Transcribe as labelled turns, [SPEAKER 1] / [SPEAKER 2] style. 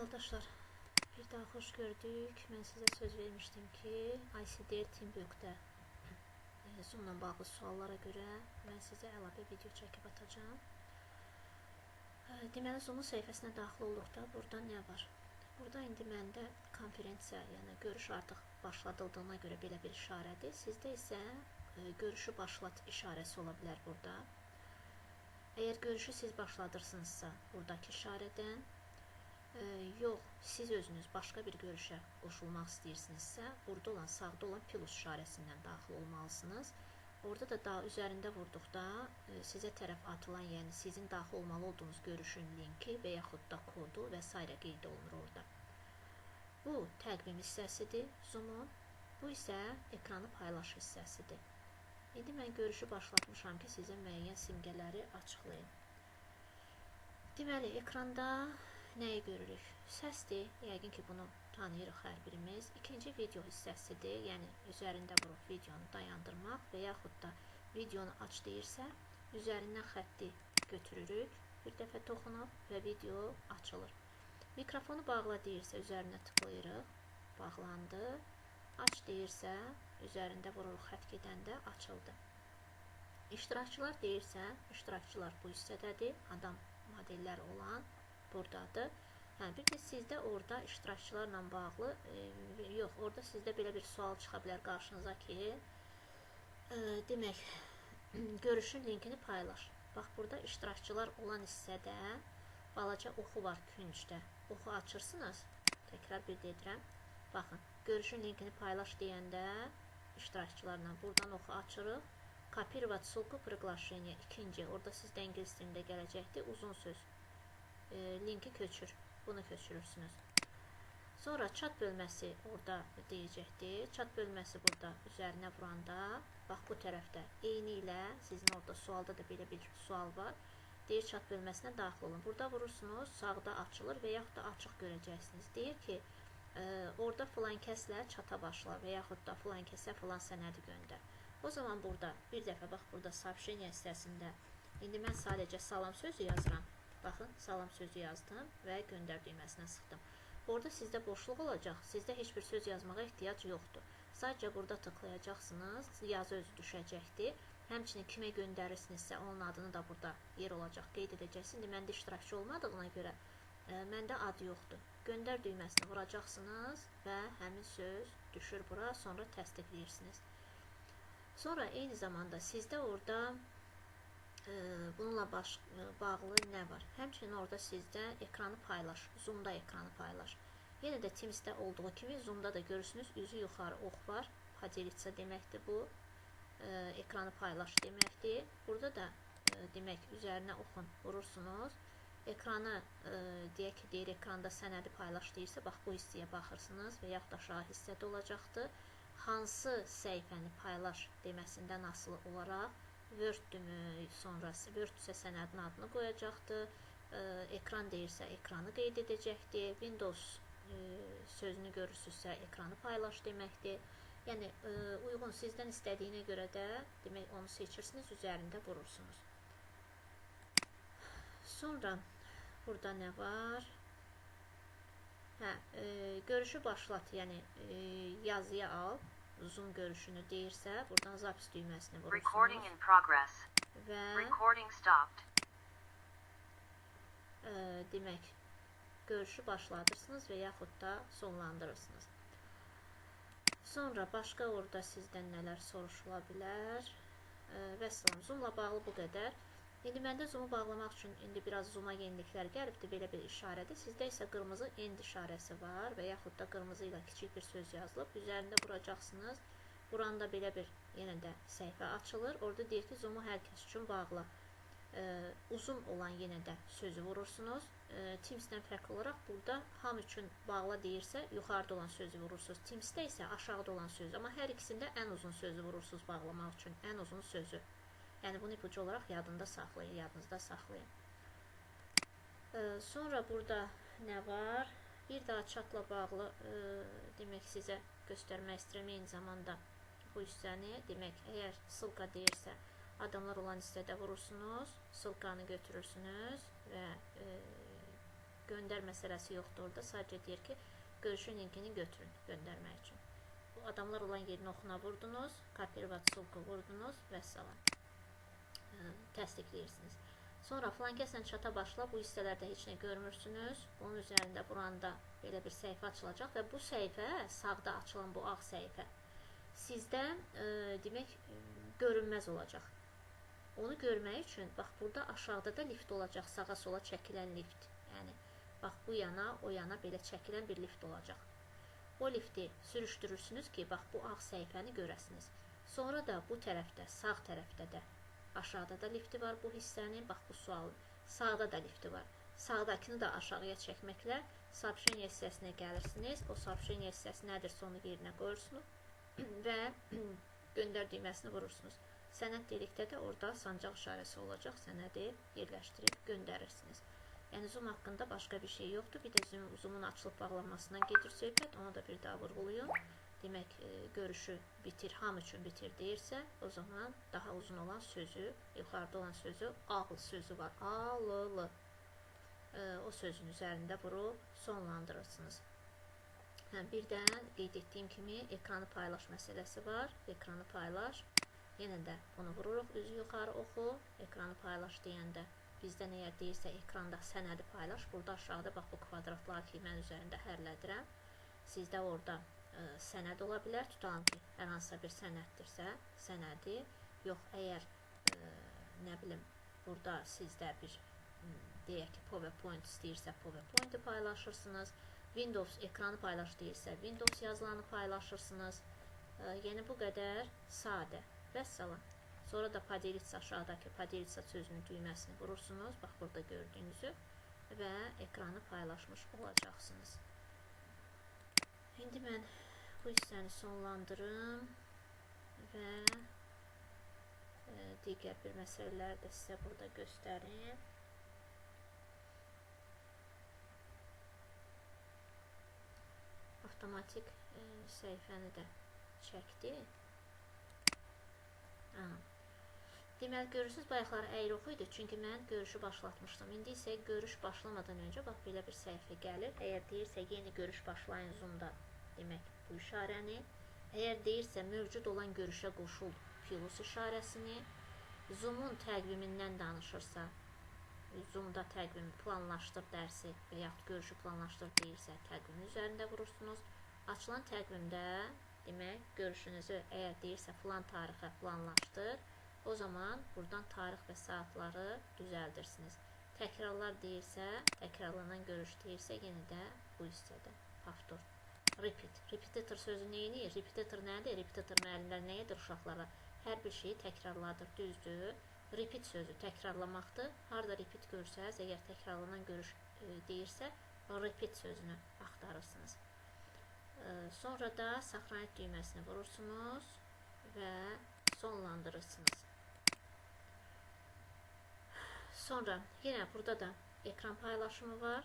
[SPEAKER 1] Yoldaşlar, bir daha xoş gördük. Mən sizə söz vermişdim ki, ICDL TeamBuild'də Zoom'la bağlı suallara görə mən sizə əlavə video çəkib atacağam. Deməli, Zoom'un səhifəsinə daxil olduqda burada nə var? Burada indi məndə konferensiya, yəni görüş artıq başladıldığına görə belə bir işarədir. Sizdə isə görüşü başlat işarəsi ola bilər burada. Əgər görüşü siz başladırsınızsa, buradakı işarədən, yox, siz özünüz başqa bir görüşə qoşulmaq istəyirsinizsə, burada olan, sağda olan plus işarəsindən daxil olmalısınız. Orada da daha üzərində vurduqda sizə tərəf atılan, yəni sizin daxil olmalı olduğunuz görüşün linki və yaxud da kodu və s. qeyd olunur orada. Bu təqvim hissəsidir Zoom-un, bu isə ekranı paylaş hissəsidir. İndi mən görüşü başlatmışam ki, sizə müəyyən simgələri açıqlayım. Deməli, ekranda nəyi görürük? Səsdir, yəqin ki, bunu tanıyırıq hər birimiz. İkinci video hissəsidir, yəni üzərində vurub videonu dayandırmaq və yaxud da videonu aç deyirsə, üzərindən xətti götürürük, bir dəfə toxunub və video açılır. Mikrofonu bağla deyirsə, üzərinə tıklayırıq, bağlandı. Aç deyirsə, üzərində vururuq xətt gedəndə açıldı. İştirakçılar deyirsə, iştirakçılar bu hissədədir, adam modelləri olan buradadır. Hə, bir də sizdə orada iştirakçılarla bağlı, yox, orada sizdə belə bir sual çıxa bilər qarşınıza ki, demək, görüşün linkini paylaş. Bax, burada iştirakçılar olan hissədə balaca oxu var küncdə. Oxu açırsınız, təkrar bir dedirəm. Baxın, görüşün linkini paylaş deyəndə iştirakçılarla buradan oxu açırıq. Kopirovat ссылку приглашения ikinci, orada sizdə ingilis dilində gələcəkdir, uzun söz. Linki köçür, bunu köçürürsünüz. Sonra chat bölməsi orada deyəcəkdir. Chat bölməsi burada üzərinə vuranda, bax bu tərəfdə eyni ilə sizin orada sualda da belə bir sual var. Deyir chat bölməsinə daxil olun. Burada vurursunuz, sağda açılır və yaxud da açıq görəcəksiniz. Deyir ki, orada filan kəslə chata başla və yaxud da filan kəsə filan sənədi göndər. O zaman burada bir dəfə bax burada сообщение hissəsində indi mən sadəcə salam sözü yazıram. Baxın, salam sözü yazdım və göndər düyməsinə sıxdım. Orada sizdə boşluq olacaq. Sizdə heç bir söz yazmağa ehtiyac yoxdur. Sadəcə burada tıklayacaqsınız, yazı özü düşəcəkdir. Həmçinin kimə göndərirsinizsə onun adını da burada yer olacaq qeyd edəcəksiniz. İndi məndə iştirakçı olmadığına görə məndə ad yoxdur. Göndər düyməsini vuracaqsınız və həmin söz düşür bura, sonra təsdiqləyirsiniz. Sonra eyni zamanda sizdə orada bununla bağlı nə var? Həmçinin orada sizdə ekranı paylaş, Zoom-da ekranı paylaş. Yenə də Teams-də olduğu kimi Zoom-da da görürsünüz, üzü yuxarı ox var. Поделиться deməkdir bu. Ekranı paylaş deməkdir. Burada da demək üzərinə oxun vurursunuz. Ekranı deyək ki, deyir ekranda sənədi paylaş deyirsə, bax bu hissəyə baxırsınız və yaxud aşağı hissədə olacaqdır. Hansı səhifəni paylaş deməsindən asılı olaraq Word-dümü, sonrası Word-isə sənədin adını qoyacaqdır. Ekran deyirsə ekranı qeyd edəcəkdir. Windows sözünü görürsünüzsə ekranı paylaş deməkdir. Yəni uyğun sizdən istədiyinə görə də demək onu seçirsiniz, üzərində vurursunuz. Sonra burada nə var? Hə, görüşü başlat, yəni yazıya al. Zoom görüşünü deyirsə, buradan zapis düyməsini vurursunuz.
[SPEAKER 2] Recording in progress.
[SPEAKER 1] Və
[SPEAKER 2] Recording stopped.
[SPEAKER 1] Demək, görüşü başlatırsınız və yaxud da sonlandırırsınız. Sonra başqa orada sizdən nələr soruşula bilər? Vəssalam, Zoomla bağlı bu qədər. İndi məndə Zoom-u bağlamaq üçün indi biraz Zoom-a yeniliklər gəlibdir, belə bir işarədir. Sizdə isə qırmızı end işarəsi var və yaxud da qırmızı ilə kiçik bir söz yazılıb. Üzərində vuracaqsınız. Vuranda belə bir yenə də səhifə açılır. Orada deyir ki, Zoom-u hər kəs üçün bağla. Uzun olan yenə də sözü vurursunuz. Teams-dən fərqli olaraq burada hamı üçün bağla deyirsə, yuxarıda olan sözü vurursunuz. Teams-də isə aşağıda olan sözü. Amma hər ikisində ən uzun sözü vurursunuz bağlamaq üçün. Ən uzun sözü. Yəni bunu ipucu olaraq yadında saxlayın, yadınızda saxlayın. Sonra burada nə var? Bir daha chatla bağlı demək sizə göstərmək istəyirəm eyni zamanda bu hissəni. Demək, əgər ssılka deyirsə, adamlar olan hissədə vurursunuz, ssılkanı götürürsünüz və Göndər məsələsi yoxdur orada. Sadəcə deyir ki, görüşün linkini götürün göndərmək üçün. Bu adamlar olan yerin oxuna vurdunuz, kopirovat ssılku vurdunuz və salam. Təsdiqləyirsiniz. Sonra filan kəslə çata başla, bu hissələrdə heç nə görmürsünüz. Bunun üzərində buranda belə bir səhifə açılacaq və bu səhifə, sağda açılan bu ağ səhifə sizdə demək görünməz olacaq. Onu görmək üçün bax burada aşağıda da lift olacaq, sağa sola çəkilən lift. Yəni bax bu yana, o yana belə çəkilən bir lift olacaq. O lifti sürüşdürürsünüz ki, bax bu ağ səhifəni görəsiniz. Sonra da bu tərəfdə, sağ tərəfdə də aşağıda da lifti var bu hissənin, bax bu sualın. Sağda da lifti var. Sağdakını da aşağıya çəkməklə сообщение hissəsinə gəlirsiniz. O сообщение hissəsi nədirsə onu yerinə qoyursunuz və göndər düyməsini vurursunuz. Sənəd dedikdə də orada sancaq işarəsi olacaq. Sənədi yerləşdirib göndərirsiniz. Yəni Zoom haqqında başqa bir şey yoxdur. Bir də Zoom-un açılıb bağlanmasından gedir söhbət. Onu da bir daha vurğulayım. Demək, görüşü bitir, hamı üçün bitir deyirsə, o zaman daha uzun olan sözü, yuxarıda olan sözü, ağıl sözü var. A, L, L. O sözün üzərində vurub sonlandırırsınız. Bir də qeyd etdiyim kimi ekranı paylaş məsələsi var. Ekranı paylaş. Yenə də bunu vururuq, üzü yuxarı oxu. Ekranı paylaş deyəndə bizdən əgər deyirsə ekranda sənədi paylaş. Burada aşağıda bax bu kvadratlar ki, mən üzərində hərlədirəm. Sizdə orada sənəd ola bilər. Tutalım ki, hər hansısa bir sənəddirsə, sənədi. Yox, əgər nə bilim, burada sizdə bir deyək ki, PowerPoint istəyirsə, PowerPoint-i paylaşırsınız. Windows ekranı paylaş deyirsə, Windows yazılanı paylaşırsınız. Yəni bu qədər sadə. Vəssalam. Sonra da поделиться, aşağıdakı поделиться sözünün düyməsini vurursunuz. Bax burada gördüyünüzü və ekranı paylaşmış olacaqsınız. İndi mən bu hissəni sonlandırım və digər bir məsələləri də sizə burada göstərim. Avtomatik səhifəni də çəkdi. Deməli, görürsünüz, bayaqları əyri oxu idi, çünki mən görüşü başlatmışdım. İndi isə görüş başlamadan öncə bax belə bir səhifə gəlir. Əgər deyirsə, yeni görüş başlayın Zoom-da, demək bu işarəni. Əgər deyirsə, mövcud olan görüşə qoşul plus işarəsini. Zoom-un təqvimindən danışırsa, Zoom-da təqvimi planlaşdır dərsi və yaxud görüşü planlaşdır deyirsə, təqvimin üzərində vurursunuz. Açılan təqvimdə, demək, görüşünüzü əgər deyirsə filan tarixə planlaşdır, o zaman buradan tarix və saatları düzəldirsiniz. Təkrarlar deyirsə, təkrarlanan görüş deyirsə, yenə də bu hissədə. Повтор. Repeat. Repetitor sözü nə edir? Repetitor nədir? Repetitor müəllimlər nə edir uşaqlara? Hər bir şeyi təkrarladır, düzdür. Repeat sözü təkrarlamaqdır. Harada repeat görsəz, əgər təkrarlanan görüş deyirsə, repeat sözünü axtarırsınız. Sonra da сохранить düyməsini vurursunuz və sonlandırırsınız. Sonra yenə burada da ekran paylaşımı var.